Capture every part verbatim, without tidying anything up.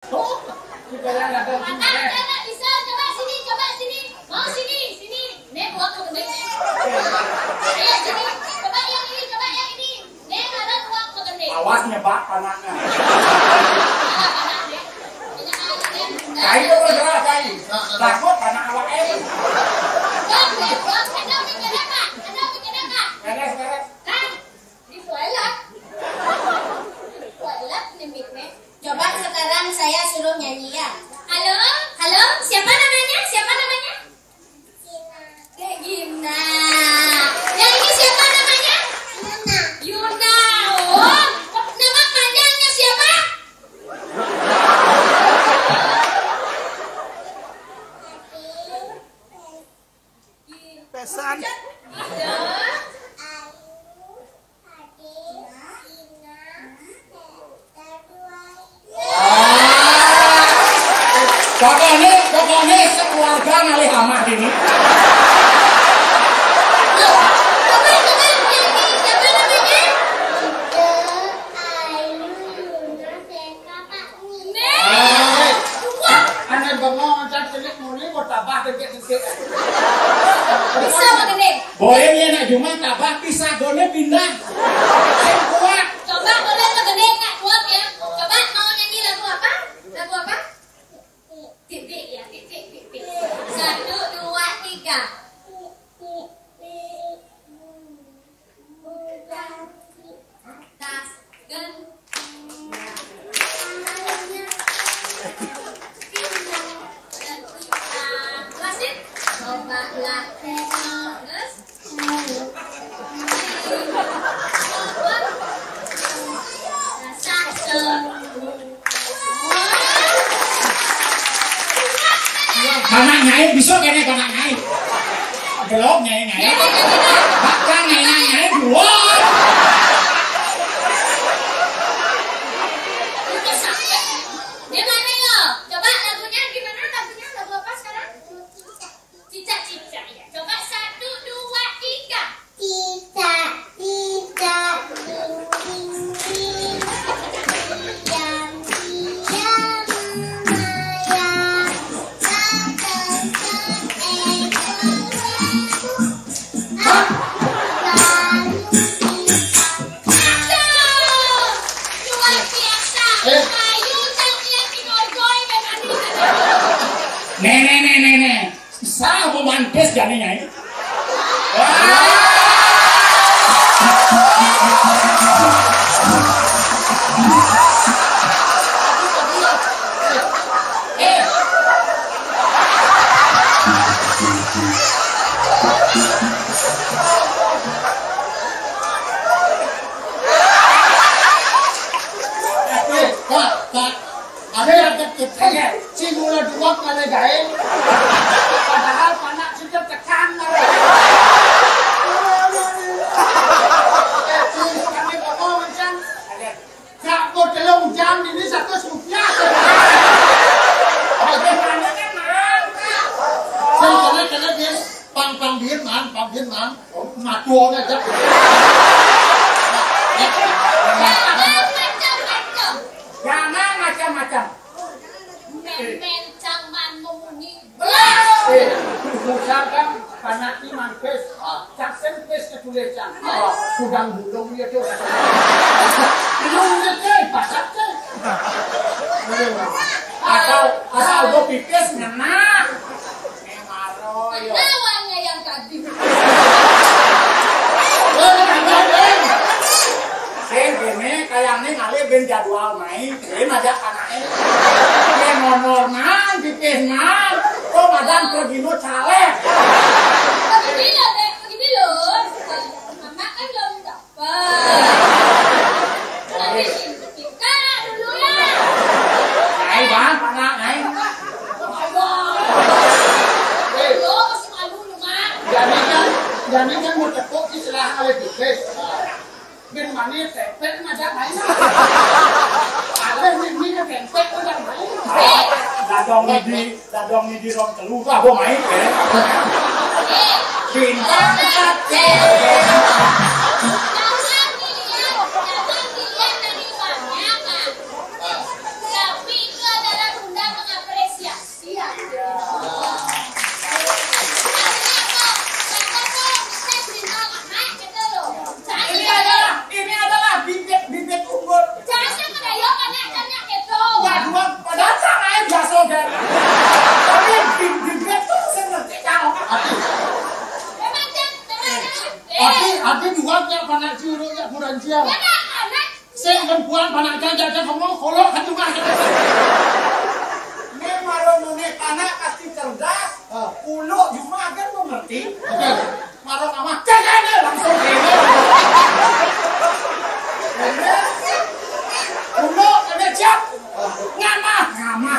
Kita yang ada. Kakak, kakak, bisa, coba sini, coba sini. Mau sini, sini. Nih, buat ke gede. Ayo, sini. Coba yang ini, coba yang ini. Nih, ada buat ke gede. Awas nyebak panaknya. Kain itu bergerak, kain. Takut anak awak, eh. Bang, bang, bang, ada bikin apa? Ada bikin apa? Beres, beres. Hah? Di toilet. Di toilet, nih, mic-nya. Coba sekarang saya suruh nyanyi ya. Halo, halo, siapa namanya? Siapa namanya? Regina. Yang ini siapa namanya? Yuna. Yuna. Oh, nama panjangnya siapa? Pesan. Ida. Pokoknya, pokoknya sekeluarga ngalih amah ini. Anak bengong macam celik muni, mau tabah dengkek-dengkek. Bisa, Pak Gede. Boleh ya, nak Juma tabah, pisagone pindah. Sing kuat. Coba boleh Pak Gede, nak kuat ya. Coba mau nyanyi lagu apa? Lagu apa? Titik ya, titik, titik. Satu, dua, tiga. Atas, gen. Masih? Coba lah. Terus. Anak nyai, bisa kene anak nyai. Belum nyai, nyai. Bahkan nyai, nyai, nyai, dua. Gimana yo? Coba lagunya gimana? Lagunya lagu apa sekarang? Cicak-cicak ya. Coba satu, dua, tiga. Cicak-cicak, ding, ding, ding. Diam, diam, melayang. Satu, seekor lembu. Lalu dipakai. Aduh, luar biasa. Eh. Ayu, tak lihat di Norgoy, memang. Nih, nih, nih, nih, nih. Sah mau mantis jani nyai. Wah. Eh. Eh, Pak, Pak. Ada yang deket, eh, si mula dua kali gae. Padahal panak sudah tekan. Eh, si kami bawa macam. Gak mau telung jam ini satu rupiah. Bagaimana kan, Mang? Saya kena, kena dia pang, pang biar, Mang, pang biar, Mang. Matuang aja. Jangan macam-macam. Jangan macam-macam. Mencang manuni. Eh, misalkan panak iman pes, cak sempes ketulesan. Kudang bulung ya tuh. Bulung ya tuh, pasat tuh. Asal, asal gue pipis ngena. Lawannya yang tadi. Sing kene kayaknya ngalih ben jadwal main. Sing aja anaknya. Sing nomor nang, pipis nang. Kok madan pergi nu caleg. Begini loh, Dek. Begini loh. Mama kan belum dapat. Tapi kita dulu ya. Ayo, Bang, mana, ayo. Ayo. Ayo, masih malu lu, Mak. Jani kan, jani kan mau tepuk istilah alih tipis. Bin mani tepek ngajak main. Alih bin mani tepek ngajak main. Dadong ini. Dadong ni di ruang telu lah, gua main, ya. Bintang hati. Jangan dilihat, jangan dilihat dari luarnya, Pak. Tapi itu ada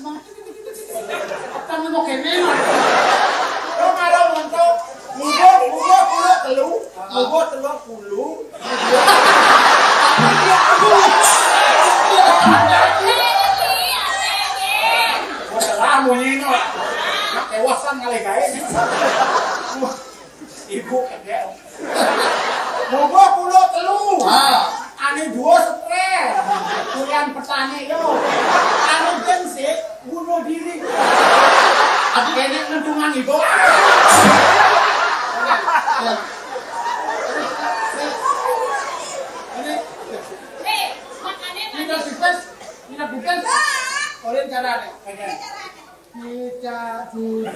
semangat. Petang mau kene, Mas. Lo karo montok, mubur, mubur pulo telu, mubur telung puluh. Wah, salah munyi no. Nak tewasan ngalih gawe. Ibu kerja. Monggo pulo telu. Ah. Ane dua stres. Kulian petani yo. Anu gengsi bunuh diri. Aku kayaknya ngentungan ibu. Ini, ini sukses, ini bukan. Oleh caranya. Tidak, tidak.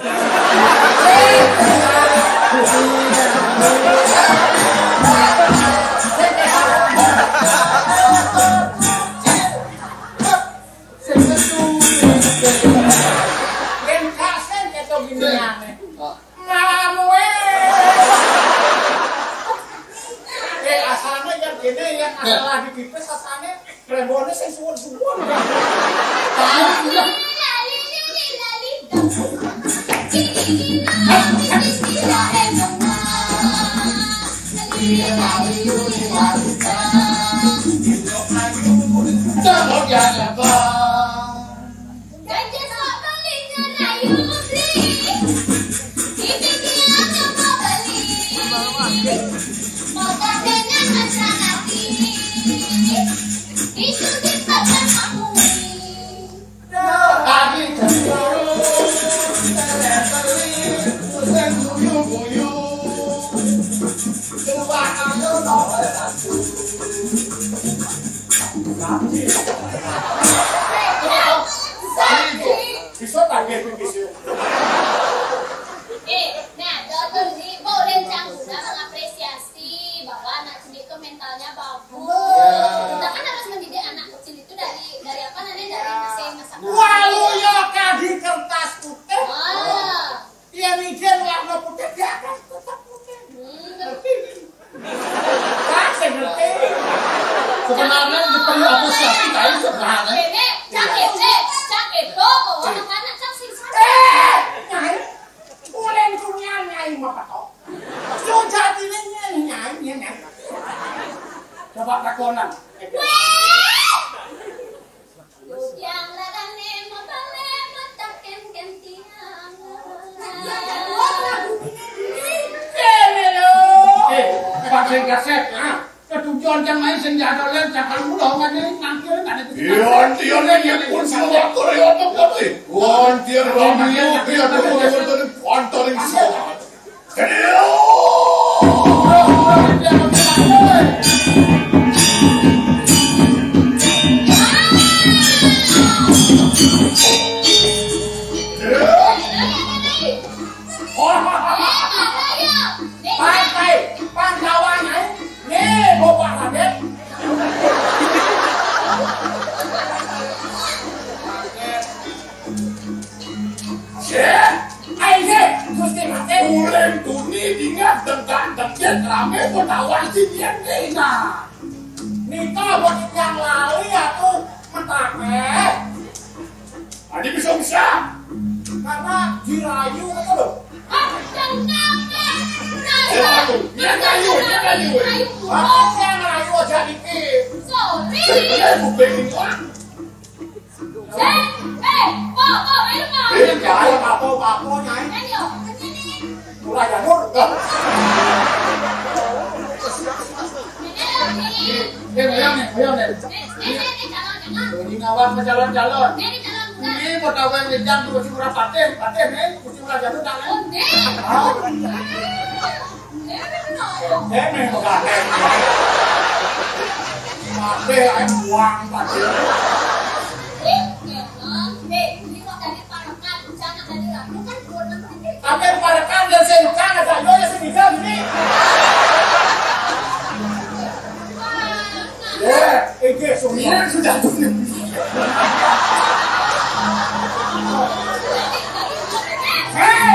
Yen kasih ketok gini aneh. Mamu, eh. Eh, asalnya yang gini, yang masalah di pipis asalnya. Rembone sing suwun-suwun. Bisa tak dia bisa? Eh, nah, dokter Zibo dan Cang Kuda mengapresiasi bahwa anak sendiri itu mentalnya bagus. Ya. Kita kan harus mendidik anak kecil itu dari dari apa namanya, dari masih masa. Walu ya kadi kertas putih. Ah. Yang ijen warna putih dia akan tetap putih. Hmm. Ngerti? Kan saya ngerti. Sebenarnya diperlu apresiasi, tapi sebenarnya. Ini cak itu, cak itu, oh, anak-anak cak sing. Eh, nyai. Ulen kunyang nyai mah petok. Sujatine nyai, nyai, nyai. Coba takonan. Weh! Yang larane mabale mataken gantian. Kene lho. Eh, pakai kaset, ha? Ketujuan yang main senjata lain, cakal muda, kan ini nampil, kan itu. Iya, iya, iya, iya, pun semua Korea apa, apa, eh? Wah, dia ramai, dia tuh, dia tuh, dia tuh, dia tuh, dia tuh, dia tuh, Pantai, Pandawan, eh? Nih, Bapak Raden. Sih, ayo sih, Gusti Raden. Mulai tuni dingat tentang tentang rame kota wasi dia kena. Nika buat yang lali aku mentake. Adi bisa bisa. Karena dirayu itu loh. Siapa tuh? Dia kayu, dia kayu. Apa yang rayu aja dikit? Sorry. Sebenarnya bukan itu. Eh, eh, po, po, ayo, po. Eh, jangan apa-apa, nyai. Ayo, ke sini. Mulai ya, Nur. Ini lagi. Eh, ayo nih, ayo nih. Eh, eh, eh, eh, calon, calon. Ini ngawang ke calon-calon. Ini calon muda. Ini mau kawin wedan tuh, si murah patih, patih nih, si murah jatuh tangan. Oh, nih. Ah. Ini mau kawin. Patih, ayo buang, patih. Eh, eh, eh, ini kok dari parekan, sana dari lalu kan. Tapi parekan dan sing kang ada yo ya sing bisa ini. Ya, iki semua. Ini sudah tuh. Hei!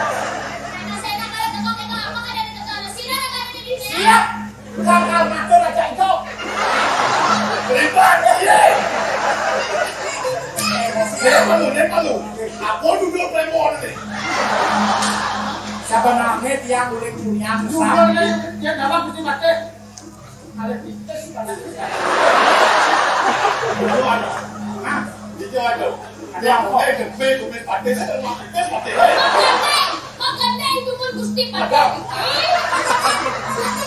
Nah, saya nak kalau teko-teko apa kada ada teko. Sira kada ada di sini. Siap. Bakal ngatur aja itu. Ribet, ya. Dia malu, dia malu. Aku duduk remor nih. Sabanarnya tiang uling punya. Duduk, ya, ya, dapat mesti mati. Ada di tes, ada di tes. Itu ada. Hah? Itu ada. Ada yang mau, eh, gede, gede, pakai, eh, pakai, eh. Kok gede itu pun Gusti pakai. Ada.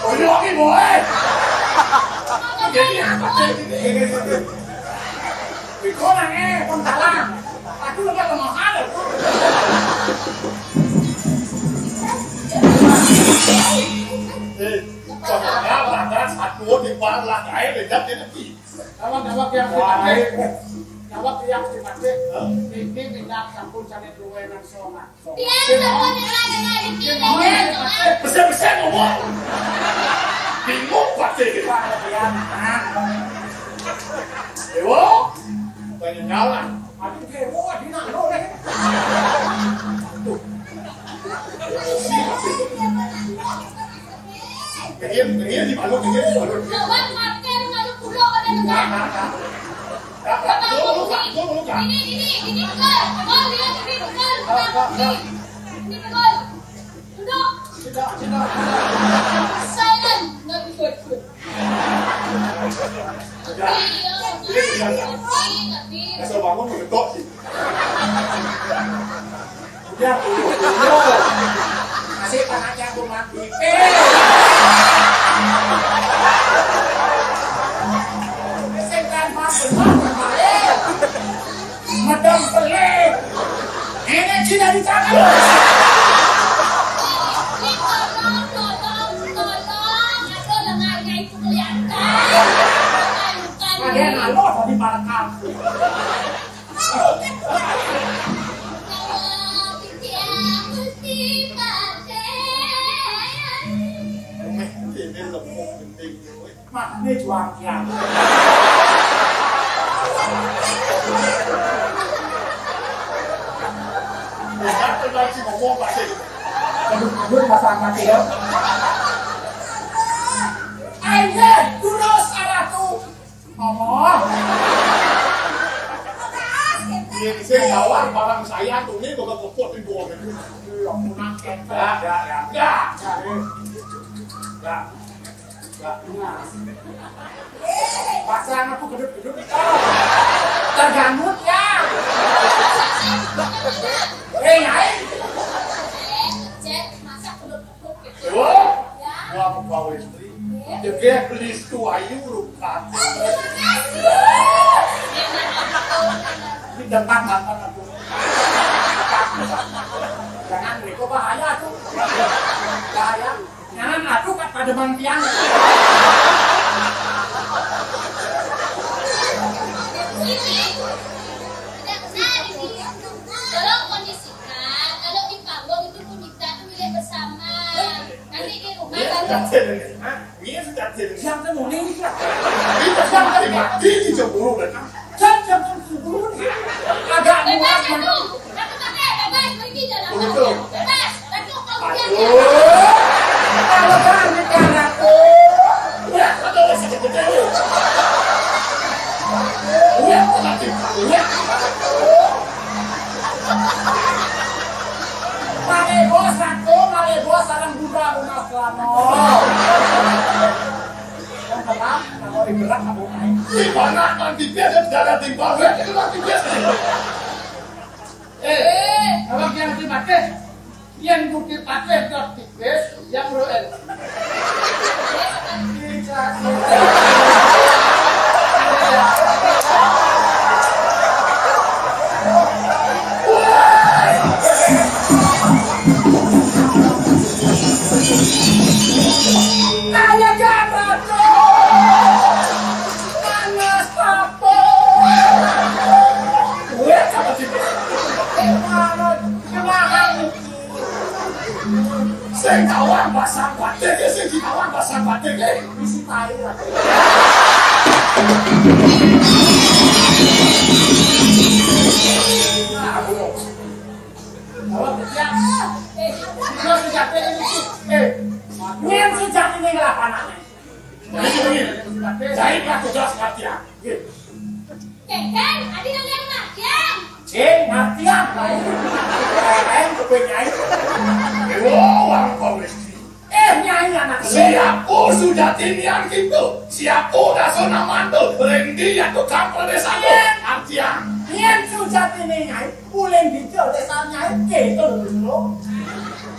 Oh, ini lagi, boy. Jadi, pakai, gede, gede, gede. Itu nang, eh, pun salah. Aku lupa kemakan. Eh, padahal, padahal satu di bawah lah, kayak beda, beda. Awak, awak yang dipakai. Awak yang dipakai. Ini minyak sampun sané duwe nang somat. Tiang sampun nilai dengan dipilih. Besar-besar ngomong. Bingung pasti. Dewa, banyak jalan. Aduh, Dewa, di nang lo, eh. Pengen, pengen di malu, pengen di malu. Lawan makan, lalu pulau pada negara. Ini, ini, ini betul. Kau lihat ini betul. Ini, ini betul. Duduk. Tidak, tidak. Silent. Nggak betul. Iya, tapi, tapi. Asal bangun mengetok sih. Udah, udah, udah. Masih pakai aku mati. Eh. Sing kan mati, mati, mati. Madam pelit. Ini tidak dicakap. Ini tolong, tolong, tolong. Ada lengannya itu kelihatan. Bukan, bukan. Ada yang ngalor di belakang. Mak, ini juang kian. Aduh, aduh, pasang mati ya. Ayo, terus arah tuh. Ngomong. Iya, saya jawab barang saya tuh, ini bakal kepot di bawah. Belum pulang, ya. Ya, ya, ya. Ya. Ya. Ya. Nah. Pasang aku gedut-gedut itu. Terganggu, ya. Eh, ya. Ini urukan. Ini dengan mantan aku. Jangan, itu bahaya tuh. Bahaya. Jangan, aku kat pada bangkian. Ini tidak benar ini. Tolong kondisikan, kalau di panggung itu pun kita tuh milik bersama. Nanti di rumah. Iya, baru sudah. Hah? Iya, sudah. Siang tuh morning, Kak. Ini siang tadi pagi dijemur, kan? Jam, jam tujuh. Agak muat, Bang. Bebas, Datu. Datu, Datu, bebas, pergi jalan. Betul. Bebas. Datu, kau aduh. Kalau kami karena tuh. Iya, betul, betul, betul. Iya, betul, betul. Iya. Male bos, Ratu, male bos, sareng Buddha, Buddha, Selama. Yang tenang, kalau digerak, kamu naik. Di mana nanti dia ada darah timbal, ya, itu nanti dia. Eh, kalau dia nanti pakai, yang bukti pakai, dot tipis, yang ro el. Kaya gabato, panas papo. Weh, apa sih? Gimana? Gimana? Sing tawang pasang batik, sing ditawang pasang batik, eh. Isi tai lah. Nah, aku mau. Kalau kerja, eh, kalau sejati ini, eh, yang sejati ini ngelak anaknya. Ini, ini. Jahitlah tugas latihan. Iya. Kéngkén, adi nang ngartiang. Eh, ngartiang, lain. Lain kuping nyai. Dewa Wangko Westi. Eh, nyai anak. Siapu sujati nian gitu. Siapu dasona mantu. Rendi ya tukang perdesan. Iya. Artian. Nian sujati ni nyai. Uling dijel desa nyai gitu lho.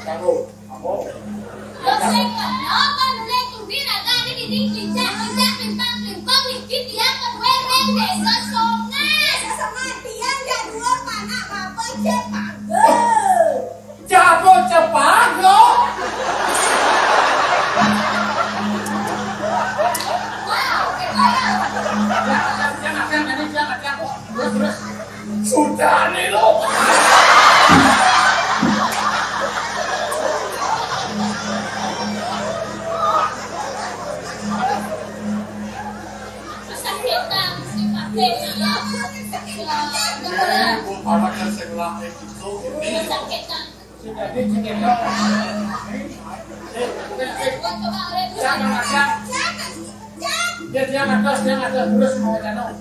Kamu. Lho, sing kena apa nulih turi ragane dinding klincak-klincak, plimpang-plimpang, iki tiang keduwe ring desa Songas. Sematian ya dua panak bapak jen pagel. Jago cepat, lo. Wow, kaya. Jangan, jangan, jangan, jangan. Terus, terus. Sudah nih lo. Kesakitan, si Pak Desa. Eh, gua parah kan saya ngelah kayak gitu. Ini. Kesakitan. Sudah, dia cekek. Eh, eh, eh. Jangan, jangan. Dia, dia ngatas, dia ngatas terus mau ngomong.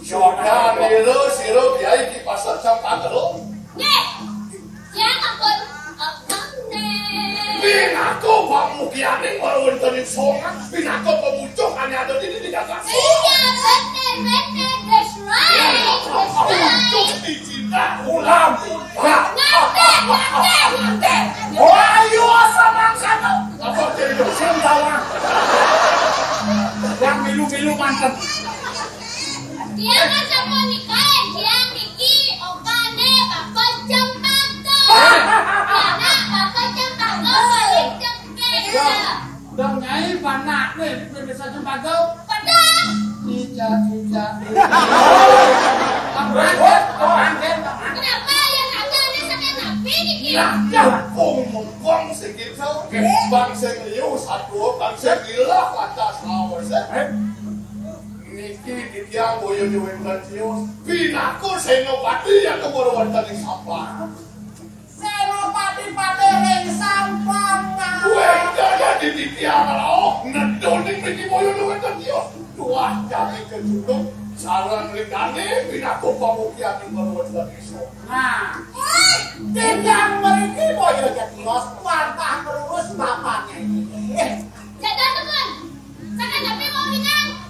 Sudah niru sira Kyai Ki Pasar Cempaka. Nggih. Tiang ampun, ampun, nggih. Pinaka pamukianing para wonten ing Songan, pinaka pamucuk ane ada di, di dagang. Iya, bener, bener, that's right, that's right. Pamucuk di Cina, ulam. Ngerti, ngerti, ngerti. Oh, ayo, sama sana. Apa jadi sing tawang? Yang milu-milu manten. Tiang kan sampun nikah, tiang niki opane Bapak Cempaka. Anak Bapak Cempaka paling cekek. Ya, udah nyai panak nih, bisa Cempaka. Padahal. Tidak, tidak. Kenapa yang ada ini sampai nabi niki? Nah, ya, mumpung sing kita, bang sing liu satu, bang sing gila kata sawah. Niki titiang boyo diwénten tios. Pinaka Senopati yang kemoro wonten ing Sampang. Senopati Patih ing Sampang. Wénten dadi titiang rauh neduning mriki boyo diwénten tios. Tuah jane kejutung sareng lingane pinaka pamukian ing kemoro wonten ing Sampang. Nah, titiang mriki boyo tios wantah ngrurus bapane. Jajan temen. Sakan tapi mau minang.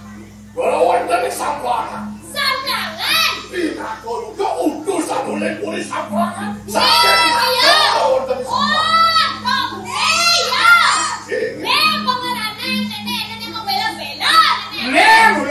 Kula wonten ing Sampangan. Sampangan? Pinaka uga utusan oleh puri Sampangan. Saking iya. Kula wonten ing Sampangan. Oh, dong, iya. Nggih. Nek pemeranan nenek, nenek mau bela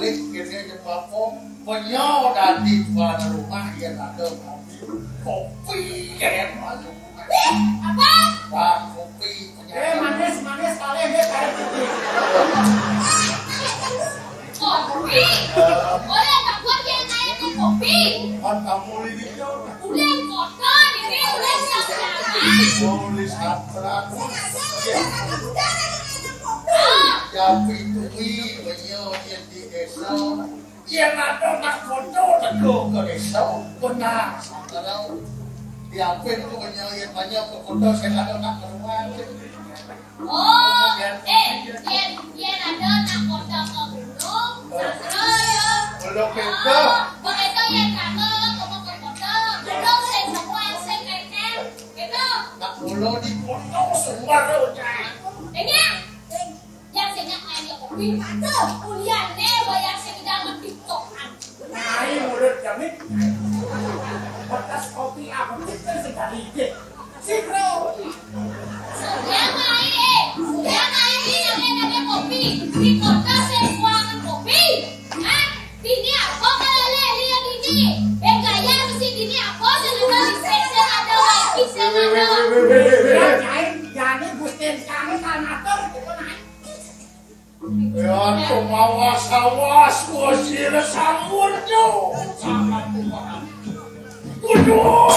Balik kene jepako, penyo dadi tuan rumah, yen ado kopi. Kopi, kayak malu. Ih, apa? Wah, kopi, penyo. Eh, manis, manis, kalih, dia kayak kopi. Kopi? Boleh tak buat dia naik ke kopi? Kan kamu ini jauh. Udah kotor, ini udah siap-siap. Tulis apa? Ah. Tapi itu, wi, penyo, yen di desa. Yen ado nak kodo, teka ka desa, benar, saudara. Diapin ku penyo, yen penyo ka kodo, sing ado nak keruan. Oh, eh, yen, yen ado nak kodo ka gunung, saudara, ya. Belum itu. Oh, begitu yen kamu ka kodo, gunung sing semua, sing keker, gitu. Nak kodo di kodo, semua, ya. Ini, Yang sing nyak main ya kopi. Aduh, kuliahne wayah sing jaman TikTokan. Nah, ini mulut kami. Bekas kopi apa kita sekali deh. Sikro. Yang main, yang main ini namanya kopi. Di kota sing kuangan kopi. Hah? Dini apa kalau lihat dini? Ben gaya mesti dini apa sing ada di spesial ada lagi sing ada. Weh, weh, weh, weh, weh, weh, weh. Jani Gusti kami kan ngatur kita naik. Ya, tuh mawas-awas, gua sira sampun, tuh. Sangat kurang. Waduh.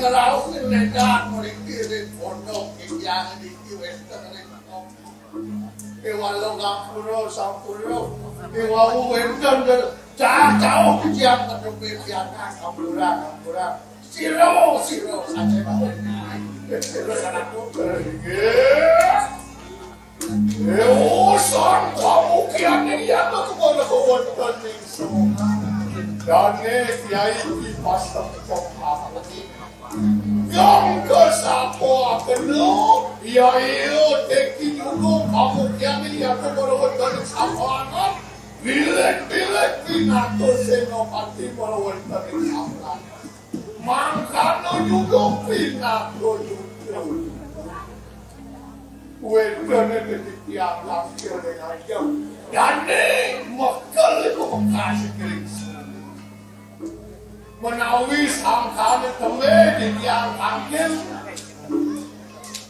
Rauh ledan mriki ring pondok ingkang niki wénten ring Kewala ngampura sampura. Kewala wénten cah-cah titiang ketupi pianak ngampura ngampura. Sira, sira saja mawon. Sira sanak. Inggih. Ewo sang kamukian yang kepada kewonten ningso. Dane Kyai Ki Pasek Cokap. Yang kesapa kena, ya iya teki juga kamu kian yang kepada kewonten ningso. Bilik-bilik pinatu senopati para wonten ningso. Mangkana juga pinaka juga. Wénten ing titiang tangkil ring ajeng. Dane mekel iku bekasi gering. Menawi sangkane tembe titiang tangkil,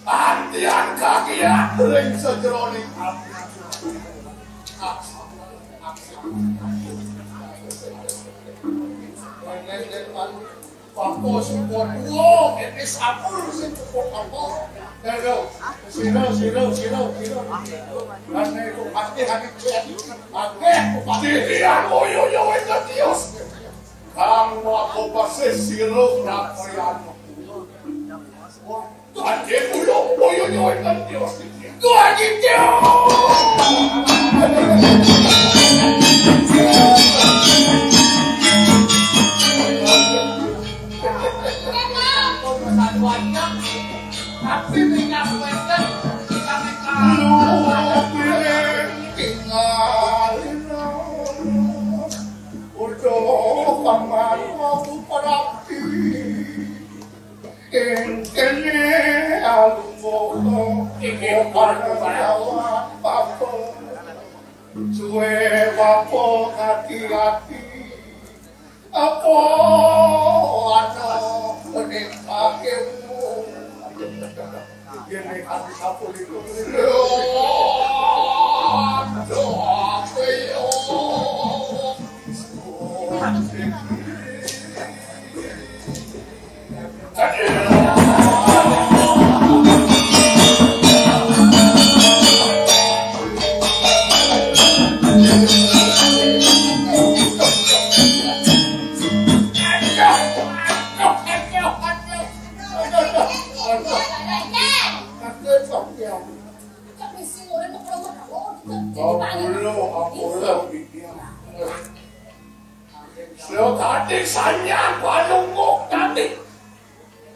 antian kagiat ring sajeroning ati. Bapa sing kuat dua, ini sampun sing kuat apa? Ayo, sira, sira, sira, sira. Karena itu pasti hati kuat. Pasti, pasti. Titiang moyo nyawa tios. Kang Maha Pasih sira rakyat. Kanthi kula boyo nyuwun ngantos. Tuhan Cipta. Tapi minyak wénten, kita minta. Luwih tinggal. Uduh paman aku perhati. Ing kene alungguh. Inggih, para para. Suwe bapa ati-ati. Apa ana ning kakemu? Yen ning ati sapa iku? Aduh, apa ya? Sira dadi sanyan panungkuk dadi.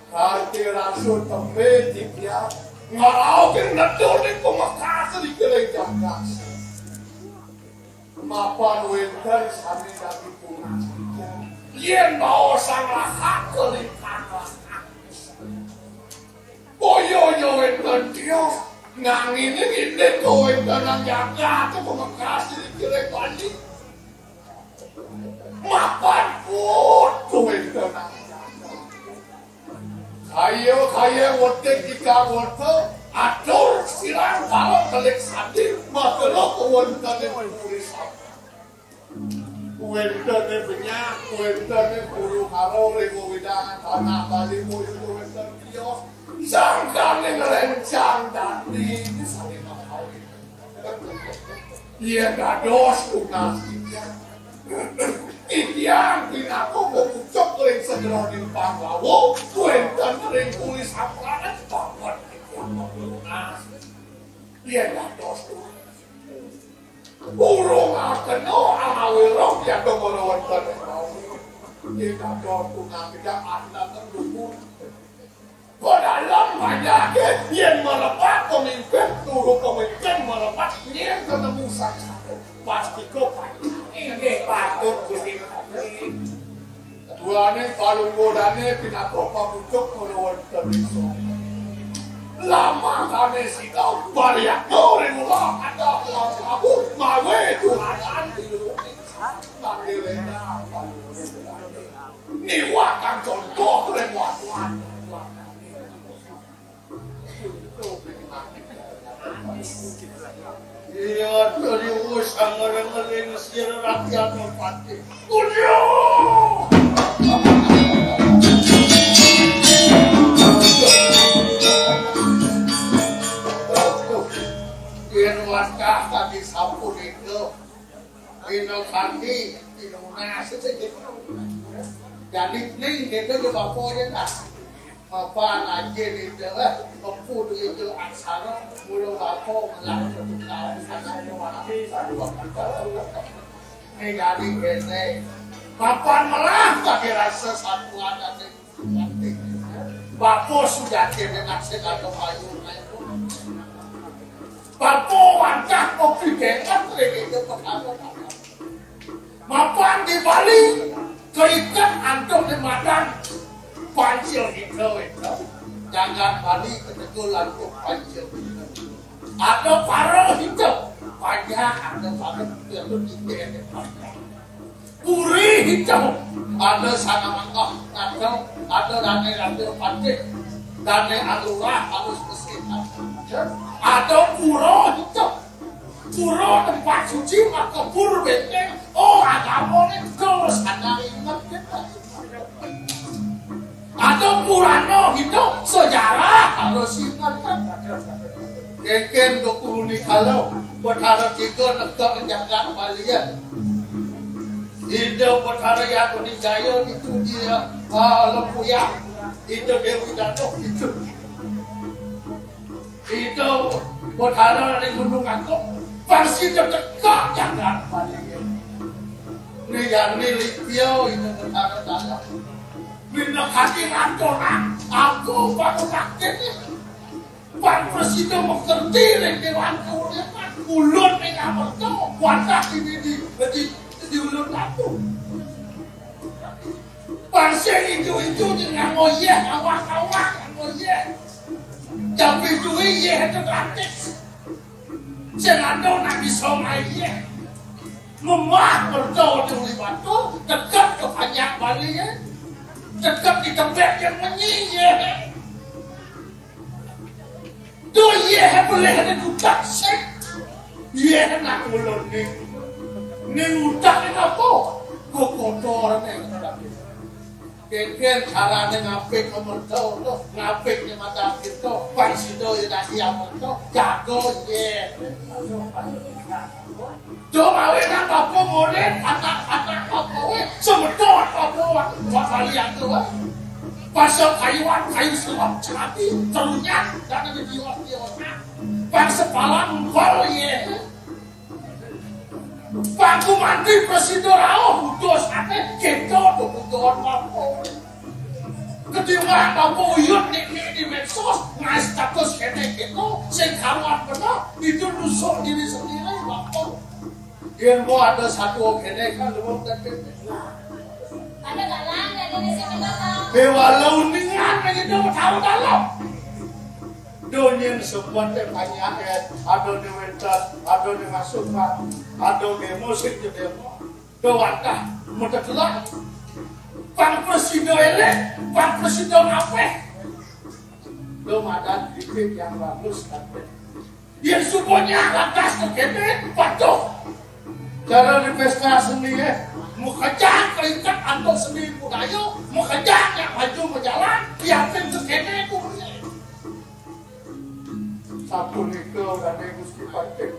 Kanthi rasa tembe titiang ngrauhin nedul ing pamekas ing jagat. Mapan wénten sami dadi tunas titiang. Yén mau sang lahat kelintang lahat. Boyo yo wénten tios. Nanging ini kowéntenan jagat pamekas ing Bali. Mapan putu wénten. Ayo, ayo, wetik ika wonten, atur sirang kala kelik sandi, makelo kewonten ing puri sampun. Wénten ing benyak, wénten ing puru karo, ring wewidangan tanah Bali, muyu wénten kios, sangkaning rencang dadi, saling mengkawin. Yen dados tunas titiang, titiang pinaka pemucuk ring sajeroning panggawa, wénten ring puri sampuraning banget titiang tunas. Yen dados tunas. Urung akena awirung ya kemana wénten. Yen dados tunas titiang ati dateng luhur. Kok dalem banjake yen melepat pemimpin, turu pemimpin melepat nyen ketemu sang satu. Pasti kok banjake. Inggih patut Gusti Prabu. Duane palungguh dane pinaka pamucuk kula wonten ing sono. Lama kane sida bariyakno ring ula ada Prabu mawe tuladan di luhur. Mangke wénten palungguh dane. Niwakang contoh ring watuan. Iya, dari usang ngereng-ngereng sira rakyat Patih. Udah! Ino kanti, ino nasi sih. Jadi ning kita juga apa ya, nah. Apa aja nih, eh, aku duit itu aksara, mula bapa, ngelah, aksara, ini jadi kene. Bapak malah pakai rasa satuan dan Bapa sudah kene nasib atau kayu, kayu. Bapa wajah kopi dengan lagi itu perkara. Mapan di Bali, keikat antuk di madan, pancil itu, itu. Jangan Bali ketegulan tuh pancil itu. Ada para itu, banyak ada para itu, itu di Bali. Puri hijau, ada sana mangga, ada, ada dane, ada pantai, dane alurah, harus bersih. Ada pura hijau, pura tempat suci, maka pur benteng. Oh, agama ni terus ada ingat kita. Ada Purana gitu, sejarah harus ingat kan. Keken dua puluh ni kalau Betara tiga negak jagat Balian. Ida Betara yang Jaya itu dia, ah, Lempuyang. Ida Dewi Datuk itu. Ida Betara di Gunung Agung. Pasti tegak jagat Balian. Ni yang ni Lipio itu Betara dalam. Minta kaki ngantor, ah. Aku baru sakit ni. Bang Presiden mengerti ni dewan kulit, mulut ni nggak mertu, kuatah ini di, di, di mulut aku. Bang sing itu-itu di nganggo yeh, awak-awak nganggo yeh. Tapi duit yeh itu gratis. Sing ada nak bisa main yeh. Memah mertu di Uli Batu, dekat ke banyak Bali ya. Dekat di tempat yang menyi ya. Tu yeh boleh ada dutak sik. Yeh nak ulun ni. Ni utak ni apa? Kok kotor ni. Keken carane ngapik mertu tu, ngapik ni mata kita. Pang sida ya dak siap mertu. Jago yeh. Cuma wis nang apa murid, anak-anak apa wis, semeton apa wis, bakal lihat tu, eh. Pasal kayuan, kayu selam, celati, terunyak, dan ada diwas-diwas. Bang sepalan, bal, ye. Bang ku mandi, presido rauh, utus, ate, kita tu butuhan apa. Ketimbang apa uyut, nik, nik, di medsos, ngai status, kene, kita, sing karuan benar, itu nusuk diri sendiri, apa. Yen mau ada satu kene kan lu mau tadi. Ada galang dari sini, Bapak. Dewa launingan lagi tu tahu dalam. Donyen semua teh banyak ya. Ada di Wetan, ada di Masukan, ada di musik di demo. Do wantah mutekelak. Bang presido elek, bang presido ngapeh. Do madan bibit yang bagus tapi. Yen subuhnya lantas ke kene, patuh. Cara di pesta seni, eh. Mukejang keikat antuk seni budaya, mukejang yang maju berjalan, yakin ke kene kurusnya. Sapunika dane Gusti Patih.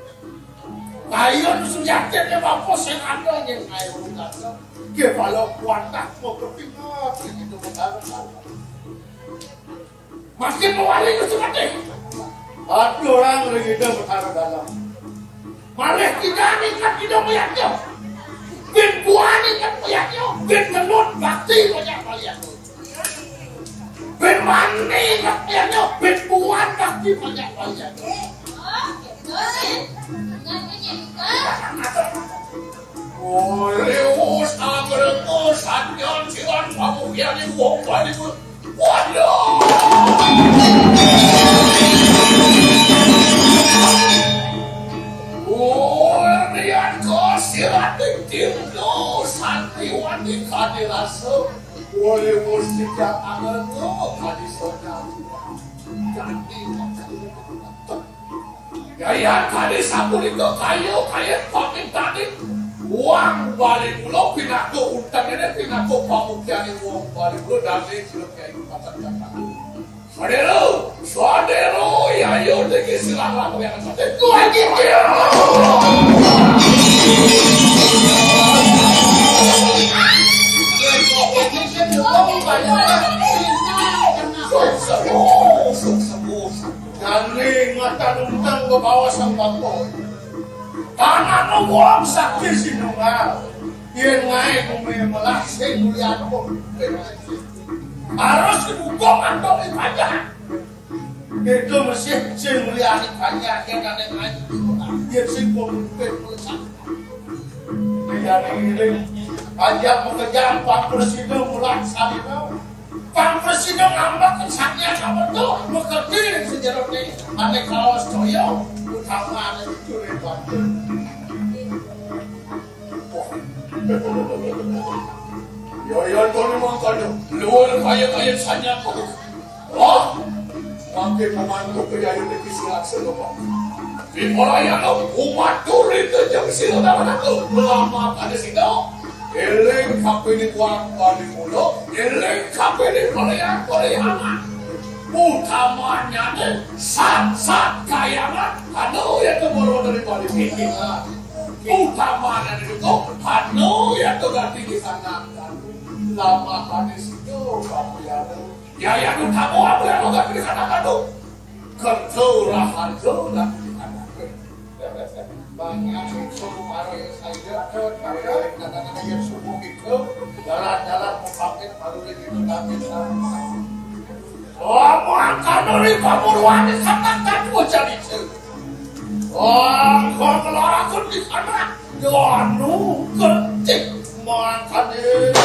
Kayon suyakin ya bapa sing ada yen kayon kata. Kepala kuatah mau kepingat gitu besar. Makin mewali ke sungai. Aduh orang lagi itu bertaruh dalam. Malih kita ingat kita melihatnya. Bin buan ingat melihatnya. Bin gelut bakti banyak melihatnya. Bin mani ingat melihatnya. Bin buan bakti banyak melihatnya. Oleh us agel us anjon siwan pamukyane wong Bali. Waduh. Urian kosirat tingkir do santriwati kadi rasa. Oleh us tidak agel do kadi soda. Jadi Yayan kali sapunika kaya kaya pamintaning wong Bali kula pinaka untengene pinaka pamukyane wong Bali kula dane sira kyai patan kata. Sadero, sadero, yayo degi silang lampir yang sate. Lagi dia. Sepuh, sepuh, sepuh. Jani ngata luntang bebawa sang bangkoi. Tanah no buang sakti sinungal. Yen ngae bumi melah sing mulyani pemimpin. Harus didukung atau dipanjang. Itu mesti sing mulyani panjang, yen ane ngae. Yen sing pemimpin melah. Yen ngiling, panjang mekejang, Pak Presiden mulang salina. Pak Presiden ngambek, saknya kamu tuh, mengerti sejarah ini. Ane kaos toyo, utama ane itu repot. Yo, yo, to ni mangkane. Luwih kaya-kaya sanyako. Wah, mangke pemangku kejayaan iki silaksana, Pak. Di Malayana umat turi kejeng sila dalam aku. Lama pada sida. Eling kapini kuat bali mulo. Eling kapini Malayana, Malayana. Utamanya ne sat-sat kayangan. Anu ya tu baru dari bali pikir. Utamanya ne itu. Anu ya tu ganti di sana. Lama hadis itu, Pak Yanu. Ya, ya, tu tamu apa yang mau ganti di sana tu? Kerja rahaja ganti di sana. Banyak itu, baru saya ada, ada, ada, ada yang subuh itu. Jalan-jalan mau pamit, baru dia itu pamit. Lama akan dari kamu ruang di sana, tak mau jadi itu. Wah, kau keluar aku di sana. Anu ketik mangkane.